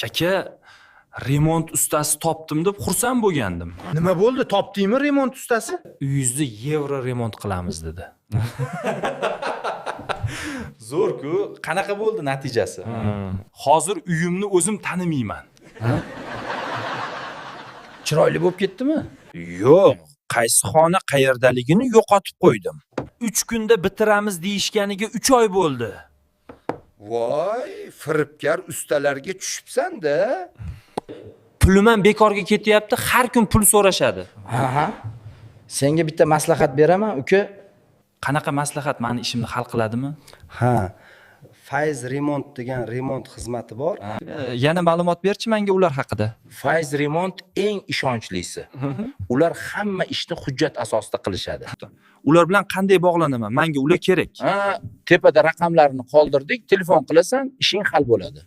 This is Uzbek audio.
Kaka, remont ustasi topdim deb xursand bo'lgandim. Nima bo'ldi? Topdingmi remont ustasi? Uyingizni yevro remont qilamiz dedi. Zo'r-ku. Qanaqa bo'ldi natijasi? Hozir uyimni o'zim tanimayman. Chiroyli bo'lib ketdimi? Yo'q, qaysi xona qayerdaligini yo'qotib qo'ydim. 3 kunda bitiramiz deyishganiga 3 oy bo'ldi. Voy, firibgar ustalarga tushibsan-da. Pulim ham bekorga ketyapti, har kun pul so'rashadi. Ha ha. Senga bitta maslahat beraman, uka. Qanaqa maslahat mani ishimni hal qiladimi? Ha. Fayz remont degan remont xizmati bor. Yana ma'lumot berchi menga ular haqida. Fayz remont eng ishonchlisi. Ular hamma ishni hujjat asosida qilishadi. Ular bilan qanday bog'lanaman? Menga ular kerak. Ha, tepada raqamlarni qoldirdik, telefon qilasan, ishing hal bo'ladi.